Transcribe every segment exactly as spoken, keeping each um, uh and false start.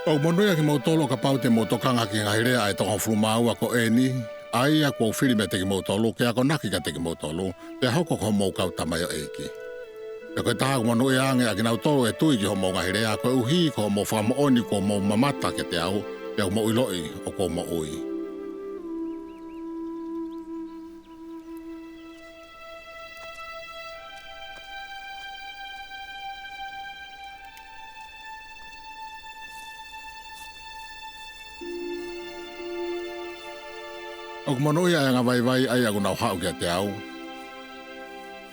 ʻOku monūʻia kimoutolu ʻo kapau te mou tokanga ki he ngaahi lea ʻa e Toko Hongofulu Mā Ua ko ʻeni, ʻa ia kuó u fili meiate kimoutolú, ke akonaki kiate kimoutolú, pea hoko ko hoʻomou kau tamaioʻeiki. Pea ko e taha ʻoku monūʻia ange ʻa kinautolu ʻe tui ki hoʻomou ngaahi leá, koeʻuhí ko hoʻomou fakamoʻoni kuo mou mamata kiate aú, pea ʻoku mou ʻiloʻi ʻoku ou moʻui. ʻOku monūʻia ʻa e angavaivai ʻa ia ʻoku nau haʻu kiate aú,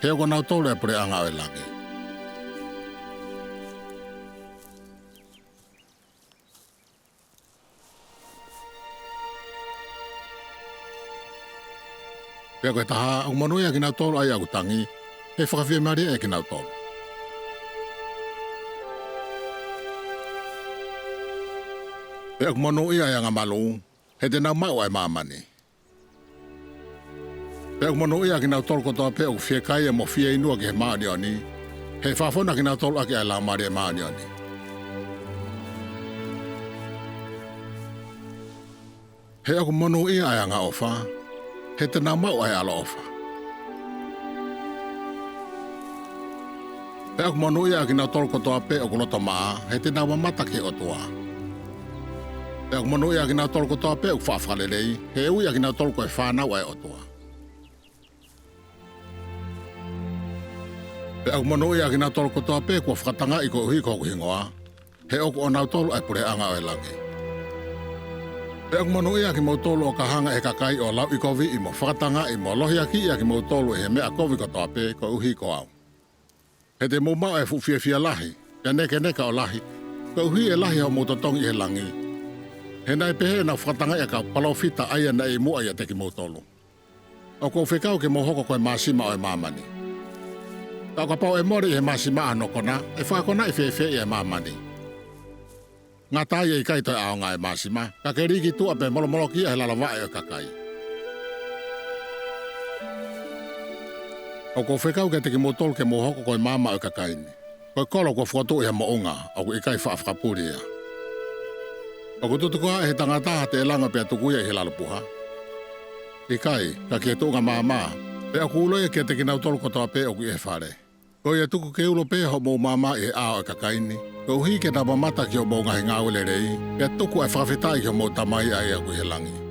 he ʻoku ʻonautolu ʻa e puleʻanga ʻo e langi. Pea ko e tahá, ʻoku monūʻia ʻa kinautolu ʻa ia ʻoku tangí, he ʻe fakafiemālieʻi ʻa kinautolu. Pea ʻoku monūʻia ʻa e angamaluú, he te nau maʻu ʻa e māmaní. Pea ʻoku monūʻia ʻa kinautolu kotoa pē ʻoku fiekaia mo fieinua ki he māʻoniʻoní, he ʻe fakafonu ʻa kinautolu ʻaki ʻa e Laumālie Māʻoniʻoní. He ʻoku monūʻia ʻa e angaʻofá, he te nau maʻu ʻa e ʻaloʻofá. Pea ʻoku monūʻia ʻa kinautolu kotoa pē ʻoku loto maʻá, he te nau mamata ki he ʻOtuá. Pea ʻoku monūʻia ʻa kinautolu kotoa pē ʻoku faʻa fakaleleí, he ʻe ui ʻa kinautolu ko e fānau ʻa e ʻOtuá. Pea ʻoku monūʻia ʻa kinautolu kotoa pē kuo fakatangaʻi koeʻuhí ko hoku hingoá, he ʻoku ʻonautolu ʻa e puleʻanga ʻo e langí. Pea ʻoku monūʻia ʻa kimoutolu ʻoka hanga ʻe he kakaí ʻo lauʻikoviʻi mo fakatangaʻi mo lohiakiʻi ʻa kimoutolu ʻi he meʻa kovi kotoa pē koeʻuhí ko au. He te mou maʻu ʻa e fuʻu fiefia lahi, pea nēkeneka ʻo lahi, koeʻuhí ʻe lahi hoʻomou totongi ʻi he langí. He naʻe pehē ʻenau fakatangaʻi ʻa e kau palōfita ʻa ia naʻe ʻi muʻa ʻiate kimoutolú. ʻOku ou fekau ke mou hoko ko e māsima ʻo e māmaní. Pea ʻo kapau ʻe mole ʻi he māsimá ʻa hono koná, ʻe fakakonaʻi fēfeeʻi ʻa e māmaní? Ngata ai ʻe ʻikai toe ʻaonga ʻa e māsimá, ka ke līkituʻa pea molomolokiʻi ʻe he lalo vaʻe ʻo e kakaí. ʻOku ou fekau kiate kimoutolu ke mou hoko ko e maama ʻo e kakaí ni. Ko e kolo kuo fokotuʻu ʻi ha moʻunga, ʻoku ʻikai faʻa fakapuli ia. ʻOku tutuku ʻe he tangatá ha teʻelango pea tuku ia ʻi he lalo puhá? ʻIkai, ka ki he tuʻunga māmá, pea ʻoku ulo ia kiate kinautolu kotoa pē ʻoku ʻi he falé. Ko ia tuku ke ulo pē hoʻomou māmá ʻi he ʻao ʻo e kakaí ni, koeʻuhí ke nau mamata ki hoʻomou ngaahi ngāue leleí, pea tuku ʻa e fakafetaʻi ki hoʻomou Tamaí ʻa ia ʻoku ʻi he langí.